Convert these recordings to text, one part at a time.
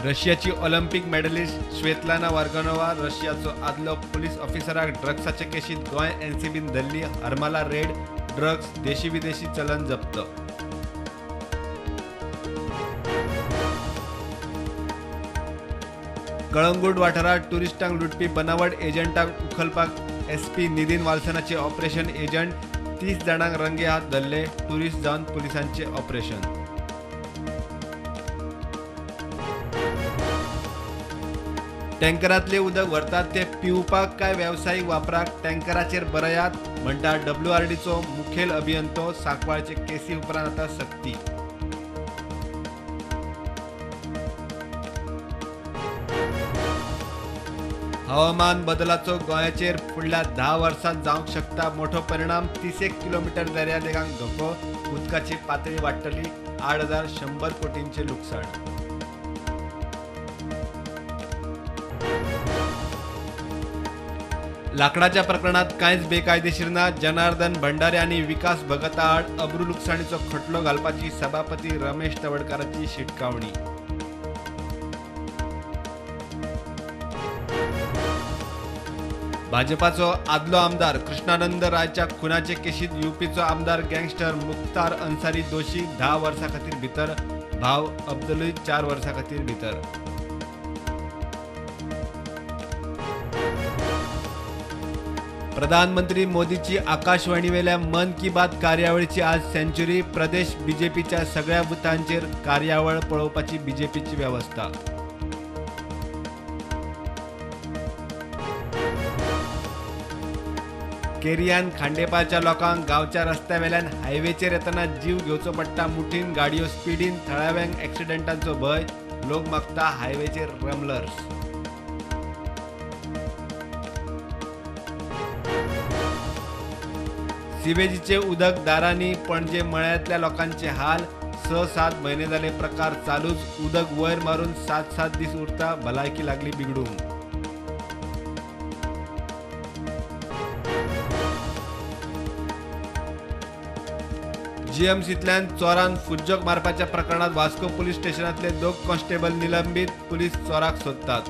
रशियाची Olympic medallist Svetlana वार्गनोवा रशियाचो आदलो police ऑफिसराक ड्रग्साचे केशीत Goa एनसीबीन धरली. हरमाला red, drugs देशी विदेशी चलन जप्त. कळंगूट वाठारात टुरिस्टांक लुटपी बनावट एजंटांक उखलपाक एसपी नितीन वाल्सनाचे ऑपरेशन एजंट 30 जाणांक रंगे हात धरले. टुरिस्ट जावन पुलिसांचे ऑपरेशन. टँकरांतले उदक व्हरतात ते पिवपाक काय वेवसायीक वापराक टँकराचेर बरयात म्हणटा डब्ल्यूआरडीचो मुखेल अभियंतो. सांकवाळचे केसी उपरांत आतां सक्ती. हवामान बदलाचो गोंयाचेर फुडल्या 10 वर्सांत जावंक शकता मोठो परिणाम. 30 किलोमीटर दर्यादेगांक धोको, उदकाची पातळी वाडटली. 8,100 कोटींचे लुकसाण. लाकडाच्या प्रकरणात कांयच बेकायदेशीर ना. जनार्दन भंडारे आनी विकास भगता आड अब्रू लुकसाणीचो खटलो घालपाची सभापती रमेश तवडकाराची शिटकावणी. भाजपाचो आदलो आमदार कृष्णानंद रायच्या खुनाचे केशीत युपीचो आमदार गँगस्टर मुख्तार अन्सारी दोशी. 10 वर्सां खातीर भितर, भाव अब्दुलूय 4 वर्सां खातीर भितर. प्रधानमंत्री मोदीची आकाशवाणीवेल्या मन की बात कार्यावळीची आज सेंच्युरी. प्रदेश बीजेपीच्या सगळ्या बुथांचेर कार्यावळ पळोवपाची बीजेपीची वेवस्था. केरियान खांडेपारच्या लोकांक गांवच्या रस्त्यावेल्यान हायवेचेर येतना जीव घेवचो पडटा. मुठीन गाडयो स्पिडीन, थळाव्यांक एक्सिडेंटांचो भंय. लोक मागता हायवेचेर रमलर्स. सिवेजीचे उदक दारांनी, पणजे मळ्यांतल्या लोकांचे हाल. 6-7 म्हयने जाले प्रकार चालूच. उदक वयर मारून 7-7 दीस उरता. भलायकी लागली बिगडूंक. जीएमसींतल्यान चोरान फुज्जोक मारपाच्या प्रकरणात वास्को पुलीस स्टेशनांतले 2 कॉन्स्टेबल निलंबीत. पुलीस चोराक सोदतात.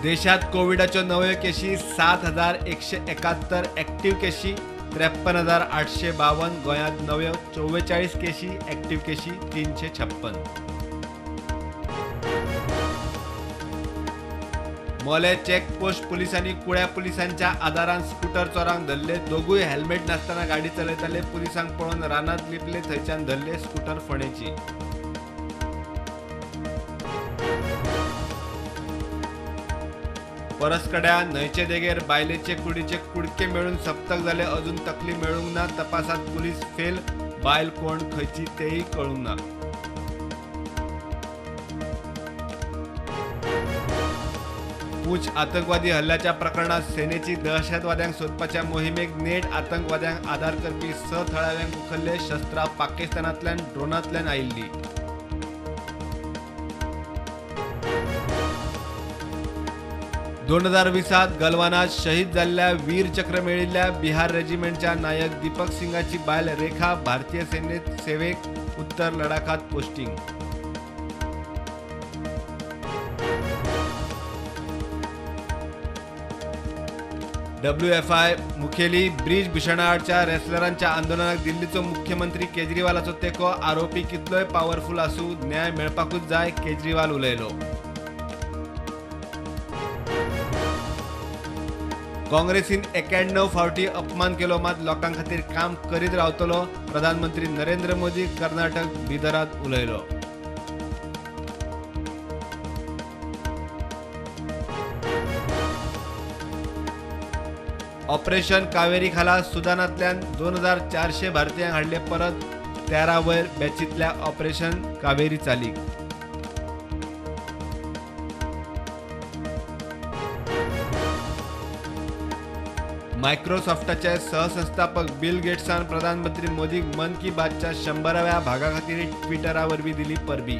देशात कोविडाच्यो नव्यो केशी 7,171, ऍक्टिव्ह केशी 53,852. गोंयांत नव्यो 44 केशी, ऍक्टिव्ह केशी 356. मोले चेकपोस्ट पुलिसांनी कुळ्या पुलिसांच्या आदारान स्कूटर चोरांक धरले. दोगूय हेल्मेट नासतना गाडी चलयताले. पुलिसांक पळोवन रानांत लिपले, थंयच्यान धरले. स्कूटर फोंडेची. परसकड्या न्हंयचे देगेर बायलेचे कुडीचे कुडके मेळून सप्तक जाले, अजून तकली मेळूंक ना. तपासात पुलीस फेल, बायल कोण खंयची तेय कळूंक ना. पूंछ आतंकवादी हल्ल्याच्या प्रकरणात सेनेची दहशतवाद्यांक सोदपाच्या मोहिमेक नेट. आतंकवाद्यांक आदार करपी 6 थळाव्यांक उखल्ले. शस्त्रां पाकिस्तानांतल्यान ड्रोनांतल्यान आयिल्ली. 2020 गलवानात शहीद जाल्ल्या वीर चक्र मेळिल्ल्या बिहार रेजिमेंटच्या नायक दीपक सिंगाची बायल रेखा भारतीय सेनेत सेवेक, उत्तर लडाखात पोस्टिंग. डब्ल्यूएफआय मुखेली ब्रिज भूषणाआडच्या रेसलरांच्या आंदोलनाक दिल्लीचो मुख्यमंत्री केजरीवालाचो तेंको. आरोपी कितलोय पावरफुल आसूं, न्याय मेळपाकूच जाय, केजरीवाल उलयलो. काँग्रेसीन 91 फावटी अपमान केलो, मात लोकां खातीर काम करीत रावतलो, प्रधानमंत्री नरेंद्र मोदी कर्नाटक बिदरात उलयलो. ऑपरेशन कावेरी खाला सुदानांतल्यान 2,400 भारतीयांक हाडले परत. 13 वयर बॅचींतल्या ऑपरेशन कावेरी चालीक. मायक्रोसॉफ्टाचे सहसंस्थापक बिल गेट्सान प्रधानमंत्री मोदीक मन की बातच्या 100व्या भागा खातीर ट्विटरा वरवीं दिली परबी.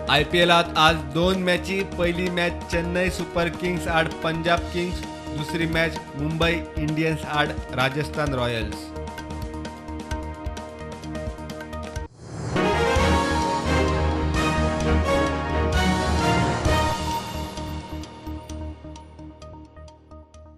आयपीएलात आज 2 मॅची. पहिली मॅच चेन्नई सुपर किंग्स आड पंजाब किंग्स, दुसरी मॅच मुंबई इंडियन्स आड राजस्थान रॉयल्स.